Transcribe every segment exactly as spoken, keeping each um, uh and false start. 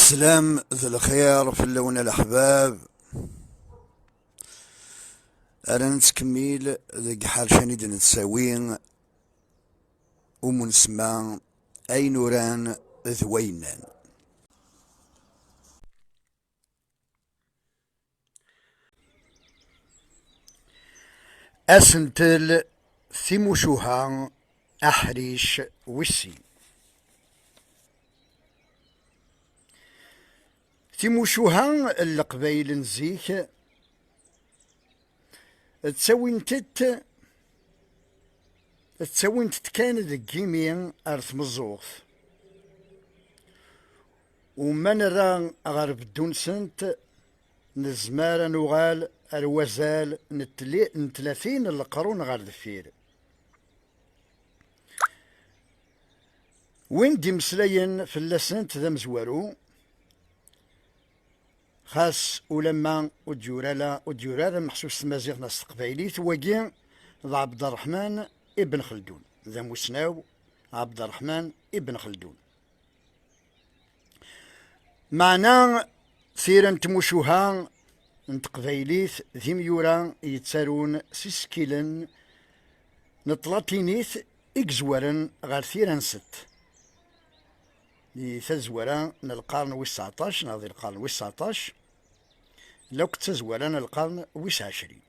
Sslam d lxir fell-awen a leḥbab. Ara nettkemmil deg ḥercan i d-nettawi umunesma ayen uran d wayennan. Asentel timucuha aḥric wis sin. Timucuha n Leqbayel n zik ttawint-t ttawint-t kan deg yimi ar tmeẓẓuɣt. U ma nerra ɣer beddu-nsent, nezmer ad nuɣal ar wazal n tli-, n tlatin n leqrun ɣer deffir. Win d-imeslayen fell-asent d amezwaru, xas ulamma ur d-yura la, ur d-yura ara meḥsub s tmaziɣt neɣ s teqbaylit, wagi d Ɛebderreḥman Ibn Xeldun, d amussnaw Ɛebderreḥman Ibn Xeldun. Meɛna tira n tmucuha n teqbaylit d imyura yettarun s isekkilen n tlatinit i yezwaren ɣer tira-nsent. Di tazwara n lqern wis tseɛṭac neɣ di lqern wis tseɛṭac, lakk d tazwara n lqern wis ɛecrin.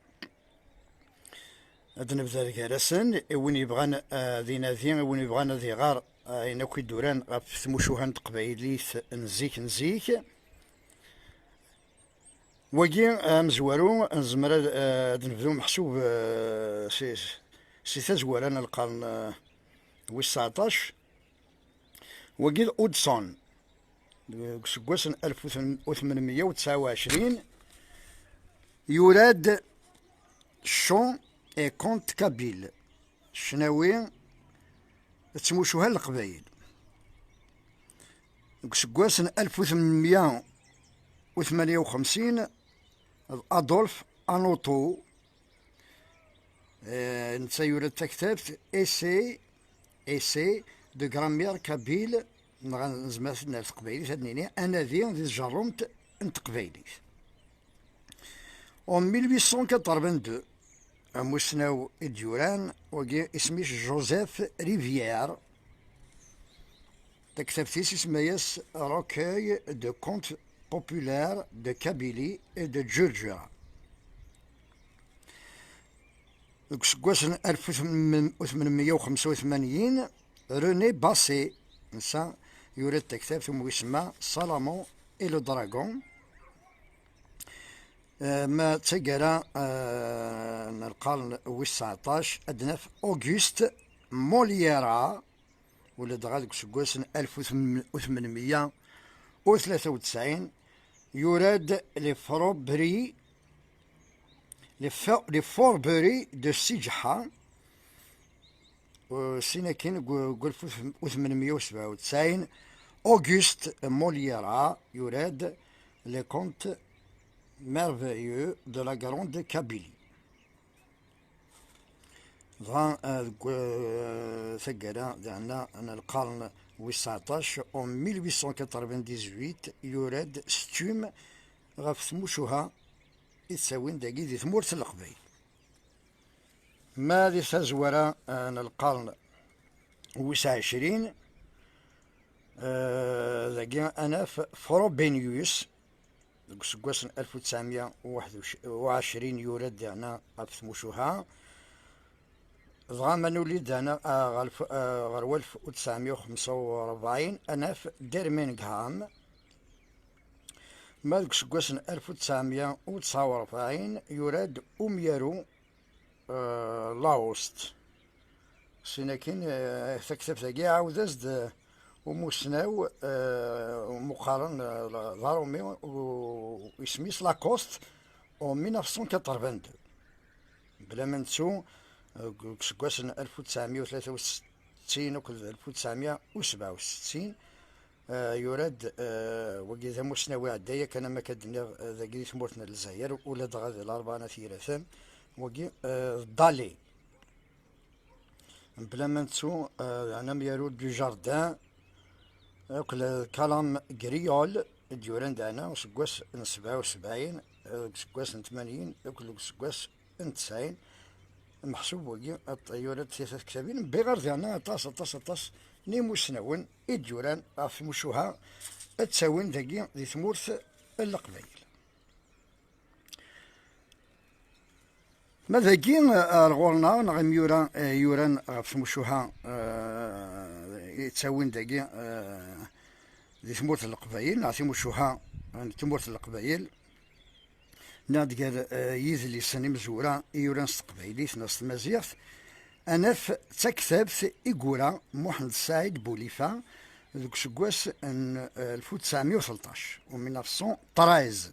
Ad nebder gar-asen, i win yebɣan, eh, ad inadi, i win yebɣan ad iɣer, eh, ayen akk i d-uran ɣef tmucuha n teqbaylit n zik, n zik. Wagi, eh, amezwaru, nezmer ad, eh, ad nebdu meḥsub, eh, si, si tazwara n lqern, eh, wis tseɛṭac. Wagi d Hudson. Deg useggas n alef u tmenmeyya u tesɛa u ɛecrin, yura-d Chants et contes kabyles, ccnawi d tmucuha n Leqbayel. Deg useggas n alef u tmenmeyya u tmenya u xemsin, d Adolphe Anoto, eh, netta yura-d taktabt Essai, Essai de grammaire kabyle, neɣ nezmer ad t-nerr s teqbaylit ad nini Anadi di tjerrumt n teqbaylit. En mille huit cent quatre-vingt-deux, amussnaw i d-yuran, wagi isem-is Joseph Rivière, taktabt-is isemma-yas Recueil de contes populaires de Kabylie et de Djurdjura. Deg useggas n alef u tmenmeyya u xemsa u tmanyin, René Basset, netta yura-d taktabt umi isemma Salomon et le Dragon. Eh, ma d taggara, eh, n lqern wis tseɛṭac, ad naf Auguste Moliera, ula dɣa deg useggas n alef u tmenmeyya u tlata u tesɛin, yura-d Les Fourberies, Les Fo-, Les Fourberies de Sidjeha. U sin akin, deg u-, deg alef u tmenmeyya u sebɛa u tesɛin, Auguste Moliera yura-d Les Contes merveilleux de la Grande Kabylie. Dɣa, eh, deg, eh, taggara, daɛna, n lqern wis tseɛṭac, en mille huit cent quatre-vingt-dix-huit, yura-d Stum ɣef tmucuha i ttawin dagi di tmurt n Leqbayel. Ma di tazwara, eh, n lqern wis ɛecrin, eh, dagi ad naf Frobenius, deg useggas n alef u tesɛemya u ɛecrin yura-d daɛna ɣef tmucuha. Dɣa ma nuli-d daɛna, ah, ɣer lf-, ah, ɣer walef u tesɛemya u xemsa u rebɛin, ad naf Dermingham. Ma deg useggas n alef u tesɛemya u tesɛa u rebɛin yura-d umyaru, eh, Laost. Sin akin, eh, taktabt-agi iɛawed-as-d, eh, umussnaw, eh, muqqaren, eh, d aṛumi, u-, isem-is Lacoste, en mille neuf cent quatre-vingt-deux. Bla ma nettu, eh, deg useggas n alef u tesɛemya u tlata u settin akked alef u tesɛemya u sebɛa u settin, eh, yura-d, eh, wagi d amussnaw iɛedda yakan, am akka d-nniɣ, eh, dagi di tmurt n Lezzayer, ula dɣa di Larebɛa n At Yiraten, wagi, eh, d Dalé. Bla ma nettu, eh, d anamyaru Dujardin, akked Kalam Griol, i d-yuran daɛna useggas n sebɛa u sebɛin, deg useggas n tmanyin akked deg useggas n tesɛin. Meḥsub wagi yura-d tlata tektabin, mbiɣer daɛna aṭas, aṭas, aṭas n imusnawen i d-yuran ɣef tmucuha ad ttawin dagi di tmurt n Leqbayel. Ma dagi, eh, ar ɣur-neɣ neɣ imyura, eh, yuran ɣef tmucuha, eh, i ttawin dagi, eh, di tmurt n Leqbayel, neɣ timucuha n tmurt n Leqbayel, neɣ-d gar, eh, yidlisen imezwura i yuran s teqbaylit neɣ s tmaziɣt, ad naf d taktabt i yura Muḥend Saɛid Bulifa deg useggas n, eh, alef u tesɛemya u tleṭṭac, u mille neuf cent treize.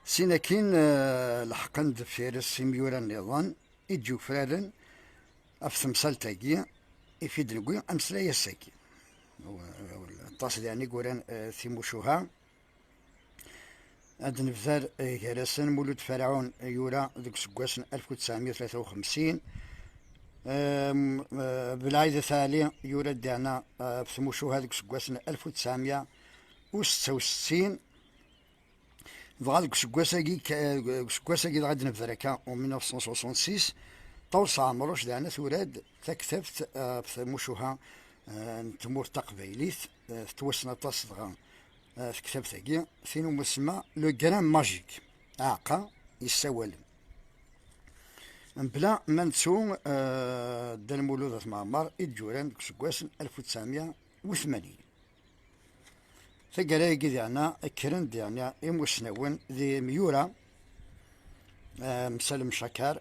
Sin akin, eh, leḥqen deffir-s imyura nniḍen i d-yufraren ɣef temsalt-agi i fi d-newwi ameslay ass-agi. Aṭas daɛni i yuran, eh, timucuha. Ad nebder, eh, gar-asen Mulud Ferɛun, eh, yura deg useggas n alef u tesɛemya u tlata u xemsin. Em, eh, Belɛid At Ɛli yura-d daɛna, eh, ɣef tmucuha deg useggas n alef u tesɛemya u setta u settin. Dɣa deg useggas-agi k-, deg useggas-agi dɣa d-nebder akka, en mille neuf cent soixante-six, Ṭawes Ɛemruc daɛna tura-d taktabt, eh, ɣef tmucuha, eh, n tmurt taqbaylit, eh, tettwassen aṭas dɣa, eh, tektabt-agi, tin umi tsemma Le Grain Magique, aɛeqqa yessawalen. Mebla ma nettu, eh, Dda Lmulud At Mɛemmer i d-yuran deg useggas n alef u tesɛemya u tmanyin. Taggara-agi diɛna, kkren-d diɛna imusnawen d imyura, eh, Salem Cakar,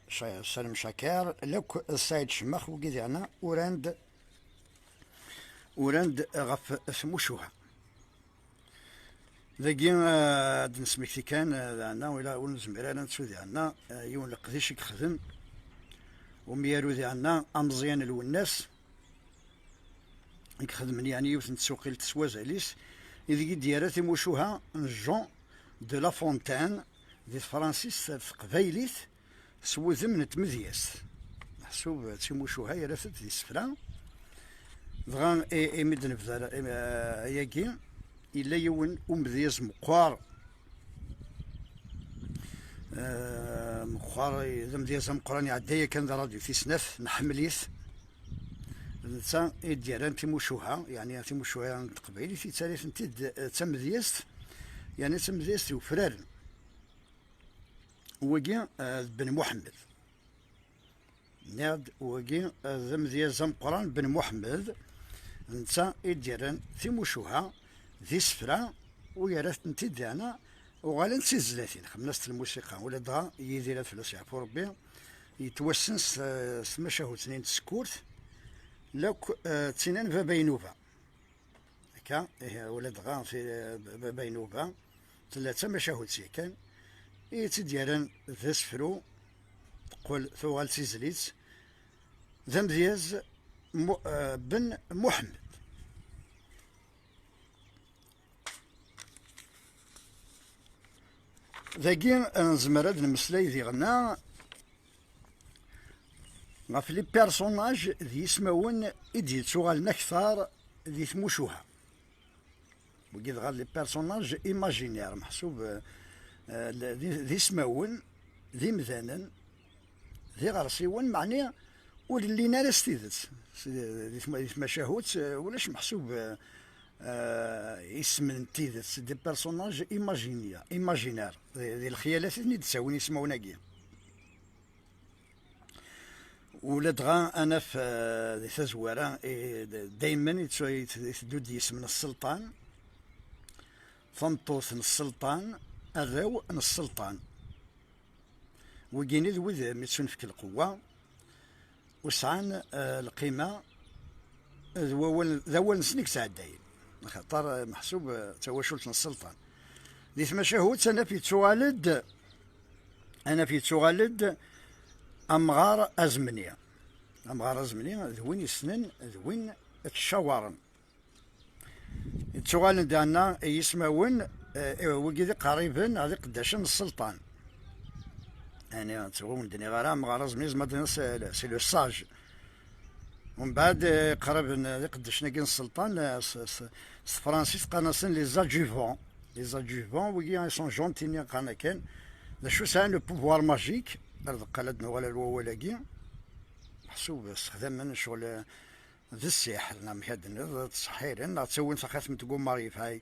Ca-, Salem Cakar, lakk d Saɛid Cemmax, wigi diɛna uran-d, uran-d ɣef tmucuha. Dagi, eh, ad d-nesmekti kan, eh, diɛna, wala ur nezmir ara ad nettu diɛna, eh, yiwen leqdic i yexdem umyaru diɛna, ameẓyan Lwennas, i ixedmen yeɛni yiwet n tsuqilt s wazal-is, ideg i d-yerra timucuha n Jean de La Fontaine di tefransist ar teqbaylit s wudem n tmedyazt. Meḥsub d timucuha yerra-tent di sefra. Dɣa i-, imi d-nebder, imi, eh, ayagi, yella yiwen umedyaz meqqar, eh, meqqar, d amedyaz ameqqran, iɛedda yakan di rradyu tis snat, nḥemmel-it. D netta i d-yerran timucuha, yeɛni timucuha n teqbaylit, yettali-tent-id, eh, d tamedyazt, yeɛni d tamedyazt yufraren. Wagi, eh, d Ben Muḥemmed. Nniɣ-d, wagi, eh, d amedyaz ameqqran Ben Muḥemmed, d netta i d-yerran timucuha d isefra, u yerra-tent-id diɛna, uɣalent d tizlatin, xedmen-asent lmusiqa. Ula dɣa Yidir, ad fell-as yeɛfu Rebbi, yettwassen s, s tmacahut-nni n tsekkurt, lakk, eh, ttinin Baba Inuba. Akka, ihi, ula dɣa ti-, Baba Inuba tella d tamacahut yakan, i tt-id-yerran d asefru, teqqel tuɣal d tizlit, d amedyaz Mu-, eh, Ben Muḥemmed. Dagi, eh, nezmer ad nemmeslay diɣenna ɣef les personnages d yismawen i d-yettuɣalen akteṛ di tmucuha. Wigi dɣa les personnages imaginaires, meḥsub, eh, eh, d, d ismawen, d imdanen, d iɣersiwen, meɛni ur llin ara s tidet. S-, di tma-, di tmacahut, eh, ulac meḥsub, eh, eh, isem n tidet, des personnages imaginaires, imaginaires. Di, di lexyalat i ten-id-ttawin ismawen-agi. Ula dɣa ad naf, eh, di tazwara, eh, d-, daymen ittu-, it-, iteddu-d yisem n sselṭan, tameṭṭut n sselṭan, arraw n sselṭan. Wigini d wid mi ttunefk lqewwa, u sɛan, eh, lqima, d wawal, d awal-nsen i yesɛeddayen. Axaṭer, eh, meḥsub, eh, d tawacult n sselṭan. Di tmacahut, ad naf yettuɣal-d, ad naf yettuɣal-d amɣar azemni. Amɣar azemni d win yessnen, d win yettcawaren. Yettuɣalen daɛna yismawen, eh, wigi d iqerriben neɣ d iqeddacen n sselṭan. Yeɛni, ur d-nniɣ ara amɣar azemni, yezmer ad d-niniɣ c'est, c'est le sage. Umbeɛd, eh, qrib n, d iqeddacen-agi n sselṭan, eh, s, s, s tefransist qqaren-asen les adjuvants. Les adjuvants, wigi, ils sont gentils, qqaren akken. D acu sɛan le pouvoir magique? Ar deqqal ad nuɣal ar wawal-agi. Meḥsub ssexdamen ccɣel, eh, d ssiḥr, neɣ amek ad d-tenniḍ, ttseḥḥiren, neɣ ttawin taxatemt n Gumar Yefɛay.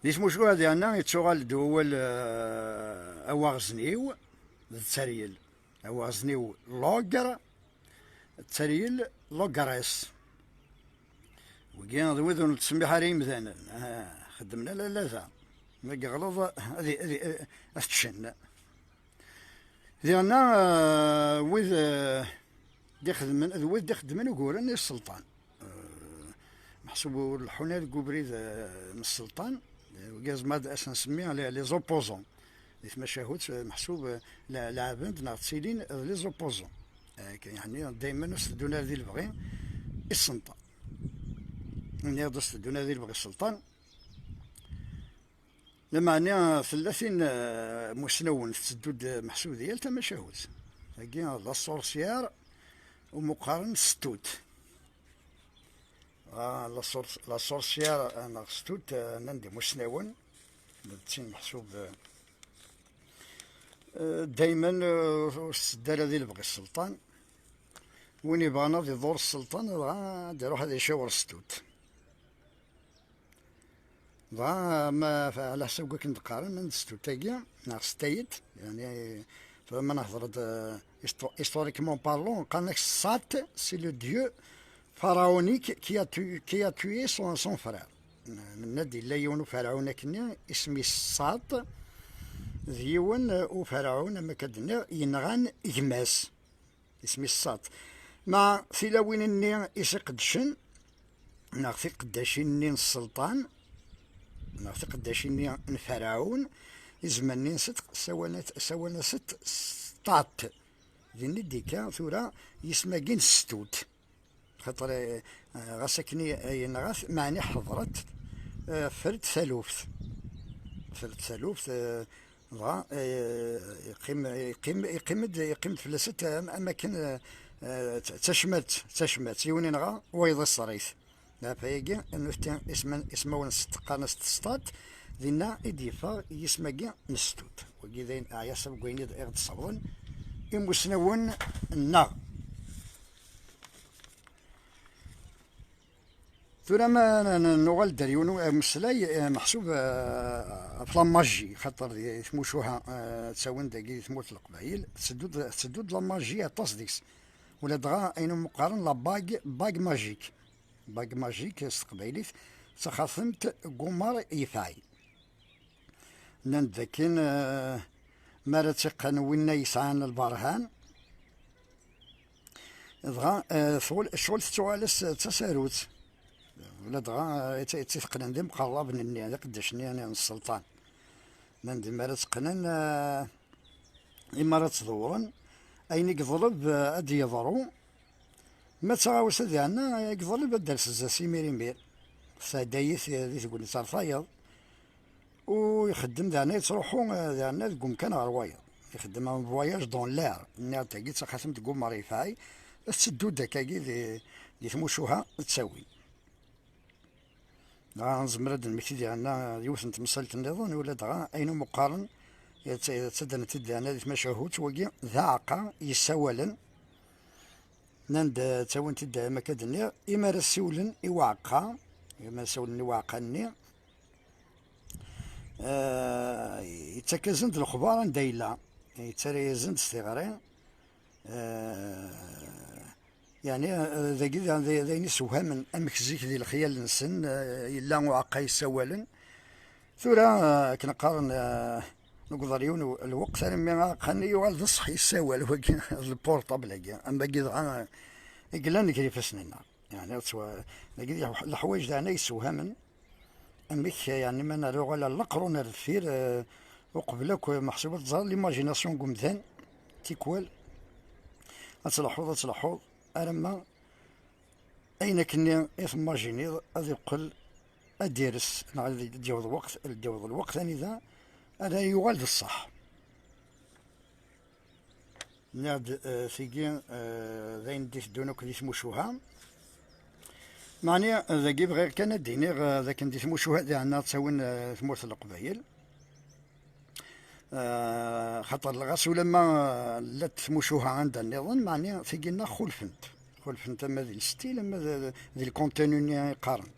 Di tmucuha diɣenna yettuɣal-d wawal, eh, awaɣzniw d tteryel. Awaɣzniw logr, tteryel logres. Wigi d wid ur nettsemmiḥ ara i yimdanen. Ah, xeddmen ala lada. Ma yeɣleḍ, ad, ad, ad t-ččen. Diɣenna, eh, wid, eh, d-ixedmen, d wid d-ixeddmen uguren i sselṭan. Eh, meḥsub ur leḥḥun ara deg ubrid, eh, n sselṭan. Eh, wigi zmer ad asen-nsemmi les, les opposants. Di tmacahut, eh, meḥsub, eh, la-, leɛben-d neɣ ttilin d les opposants. Eh, yeɛni daymen ur s-teddun ara di lebɣi i sselṭan. Nniɣ-d ur s-teddun ara di lebɣi i sselṭan. Lameɛna tella tin, eh, musnawen tetteddu-d, eh, meḥsub di yal tamacahut. Tagi d la sorcière, umi qqaren Stut. Ah, la sor-, la sorcière, eh, neɣ Stut, eh, nnan-d imusnawen, d tin meḥsub, eh, eh, daymen, eh, ur s-tedda ara di lebɣi sselṭan. Win yebɣan ad iḍur sselṭan, dɣa ad iruḥ ad icawar Stut. Dɣa, ma f-, ɛla ḥsab wakken d-qqaren, ad nestut tagi, neɣ s tayet, yani, ma nehḍer-d, euh, histo-, historiquement parlant, qqaren-ak Sat, c'est le dieu pharaonique qui a tu-, qui a tué son, son frère. Nenna-d yella yiwen uferɛun akkenni, isem-is Sat, d yiwen, euh, uferɛun, am akka d-nniɣ, yenɣan gma-s. Isem-is Sat. Ma tilawin-nni i s-iqeddcen, neɣ tiqeddacin-nni n sselṭan, neɣ tiqeddacin-nni n Ferɛun, izem-nni-nsent sawalen-, sawalen-asent Stat. Din i d-ikka tura yisem-agi n Stut. Xaṭer, eh, ɣas akken i, i yenɣa-t, meɛni ḥeḍret, eh, fret taluft. Fret taluft, eh, dɣa, eh, yeqqim, yeqqim, yeqqim-d, yeqqim-d fell-asent am, am akken, eh, eh, d tacmat, d tacmat, yiwen inɣa, wayeḍ iṣṣer-it. Ɣef wayagi, nutni isman-, ismawen s-, qqaren-as Tesṭaṭ, dinna i d-yeffeɣ yisem-agi n Stut. Wagi d ayen, ɛya ḥsab deg wayen i d-, i ɣ-d-ssawḍen imusnawen-nneɣ. Tura ma n-, n-, nuɣal-d ar yiwen umeslay, eh, meḥsub, eh, ɣef la magie, xaṭer di tmucuha, eh, ttawin dagi di tmurt n Leqbayel, tetteddu-d, tetteddu-d la magie aṭas deg-s. Ula dɣa ayen umi qqaren la bague, bague magique. Bague magique s teqbaylit, d taxatemt n Gumar Yefɛay. Nnan-d dakken, eh, mi ara tt-iqqen winna yesɛan lberhan, dɣa, eh, tɣul-, ccɣel tettuɣal-as d tasarut. Ula dɣa, eh, i tt-, i tt-iteqqnen d imqerraben-nni, d iqeddacen-nni n sselṭan. Nnan-d mi ara tt-qqnen, eh, imi ara tt-dewren, ayen i yeḍleb, eh, ad d-yeḍru, ma d taɣawsa diɛna i yeḍleb ad d-ters zdat imir imir. Tesɛedday-it di tegnit ar tayeḍ. U ixeddem diɛna yettruḥu, eh, diɛna deg umkan ɣer wayeḍ. Ixeddem un voyage dans l'air. Nniɣ-d tagi d taxatemt deg umar yefɛay. Tetteddu-d akkagi di, di tmucuha d ttawin. Dɣa nezmer ad d-nmekti diɛna yiwet n temsalt nniḍen, ula dɣa ayen umi qqaren, tt-, ttaddren-t-id diɛna di tmacahut, wagi d aɛeqqa yessawalen. Nnan-d, ttawin-t-id am akka d-nniɣ, imi ara ssiwlen i uɛeqqa, imi ara ssiwlen i uɛeqqa-nni, eh, yettak-asen-d lexbar anda yella, yettarra-yasen-d s tiɣri, eh, yeɛni, eh, dagi d, d, d ayen isewhamen, amek zik di lexyal-nsen, eh, yella uɛeqqa yessawalen. Tura, eh, akken qqaren, eh, newweḍ ar yiwen u-, lweqt armi aɛeqqa-nni yuɣal d ṣṣeḥ yessawal, wagi d lpurṭabl-agi. Am wagi dɣa, eh, i yellan deg yifassen-nneɣ. Yeɛni, ttwa-, dagi d leḥwayeǧ daɛna yessewhamen. Amek, yeɛni, ma nuɣal ar leqrun ar deffir, eh, uqbel akk, meḥsub ad tẓer l'imagination n umdan, tikwal, ad tleḥḥuḍ, ad tleḥḥuḍ, arma ayen akkenni i temmajiniḍ ad yeqqel ad d-ires, neɣ ad d-yaweḍ lweqt, ad d-yaweḍ lweqt anida ara yuɣal d ṣṣeḥ. Nniɣ-d, eh, tigi, eh, d ayen d-iteddun akk di tmucuha. Meɛni, eh, dagi bɣiɣ kan ad d-iniɣ, eh, d akken di tmucuha diɣen ad ttawin, eh, tmurt n Leqbayel. Eh, xaṭer ɣas ulamma, eh, llant tmucuha anda nniḍen, meɛni tigi-nneɣ xulfent. Xulfent ama di lstil, ama d, di lkontenu-nni i qqaren.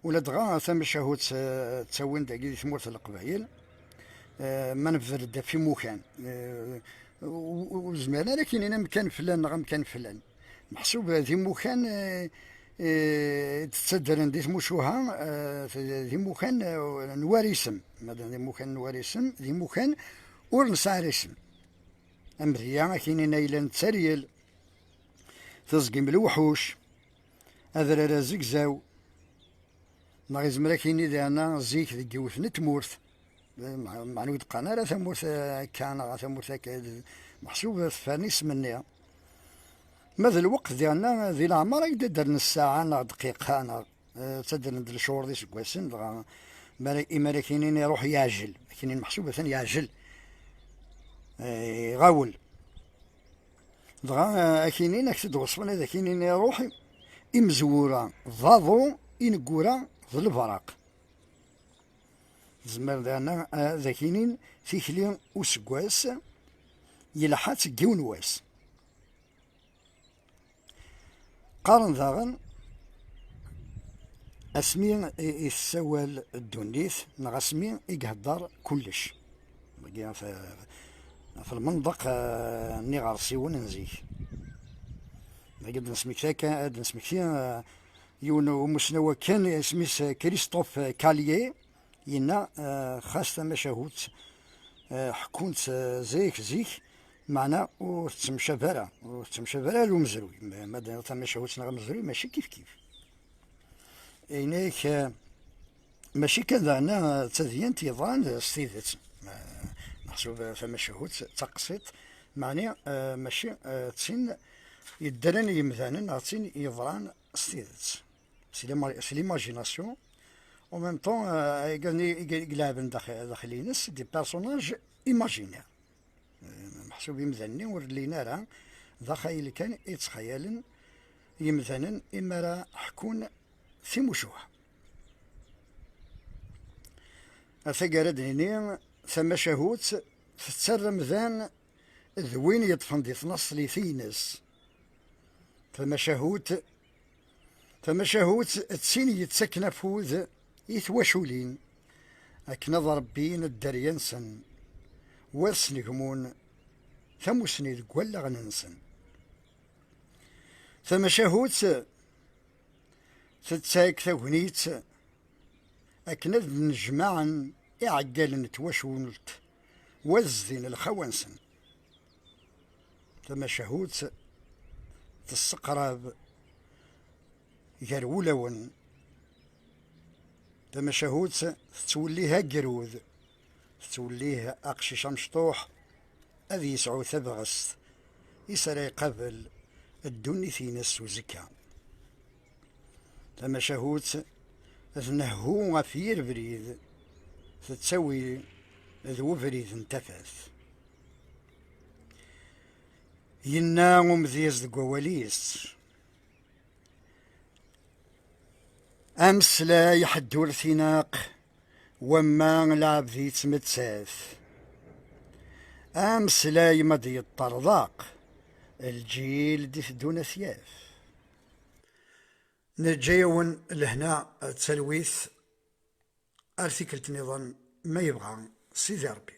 Ula dɣa tamacahut, eh, ttawin dagi di tmurt n Leqbayel, eh, ma nebder-d ɣef imukan, eh, ur, ur zmiren ara ad k-inin amkan flan neɣ amkan flan. Meḥsub d imukan, eh, eh, d-ttaddren di tmucuha, eh, d imukan, eh, n war isem. Ma d imukan n war isem, d imukan ur nesɛi ara isem. Amedya, ad k-inin ayla n tteryel, tiẓgi n lewḥuc, adrar azegzaw, neɣ izmer ad k-yini diɣen zik deg yiwet n tmurt. Meɛ-, meɛna ur d-qqaren ara tamurt, eh, akka, neɣ tamurt akka, d-, meḥsub tefren isem-nni. Ma d lweqt diɣen, di leɛmer ay d-ddren ssaɛa neɣ dqiqa, neɣ, eh, ttaddren-d lecɣur d iseggasen, dɣa mi ara, imi ara k-inin iruḥ yeɛjel, ad k-inin meḥsub atan yeɛjel, eh, iɣawel. Dɣa, eh, ad k-inin, ad k-t-id-weṣfen, ad ak-inin iruḥ imezwura d aḍu, ineggura d lebraq. Tezmer daɣen ad ak-inin tikli useggas yelḥa-tt deg yiwen wass. Qqaren daɣen asmi i, i tessawal ddunit, neɣ asmi i ihedder kullec. Dagi ɣef, ɣef lmenṭeq, eh, n yiɣersiwen n zik. Dagi ad d-nesmekti akka, ad d-nesmekti, eh, yiwen umusnaw akken, isem-is Christophe Calier, yenna, eh, xas tamacahut, eh, ḥekkun-tt, eh, zik, zik, meɛna ur tettemcab ara, ur tettemcab ara ar umezruy. Ma, ma d tamacahut neɣ amezruy, mačči kif kif. Inek, eh, mačči kan daɣen, eh, d tadyant yeḍran s tidet. Eh, meḥsub, eh, tamacahut d taqsiṭ, meɛni, eh, mačči, eh, d tin yeddren i yimdanen, neɣ d tin yeḍran s tidet. C'est l'ima-, c'est l'imagination. En même temps, euh, i, i, i, i ilɛeben dax-, daxel-ines, des personnages imaginaires. Euh, meḥsub imdanen-nni ur llin ara, d axayel kan i ttxayalen yimdanen imi ara ḥkun timucuha. Ar taggara ad d-nini, tamacahut tettarra amdan d win yeṭṭfen di tnaṣlit-ines. Tamacahut, tamacahut d tin yettaken afud i twaculin akken ad rebbin dderya-nsen, u ad snegmun tamusni deg wallaɣen-nsen. Tamacahut tettak tagnit akken ad nnejmaɛen iɛeggalen n twacult, u ad zdin lxawa-nsen. Tamacahut tesseqrab gar wulawen. Tamacahut tettwellih agrud, tettwellih aqcic amecṭuḥ ad yesɛu tabɣest is ara iqabel ddunit-ines uzekka. Tamacahut tnehhu ɣef yir brid, tettawi d webrid n tafat. Yenna umedyaz deg wawal-is: "Ameslay ḥedd ur t-ineqq, wamma lɛebd yettmettat. Ameslay ma d-yeṭṭerḍeq, lǧil d-iteddun ad t-yaf." Neǧǧa-yawen lehna d talwit, ar tikkelt nniḍen ma yebɣa Sidi Ṛebbi.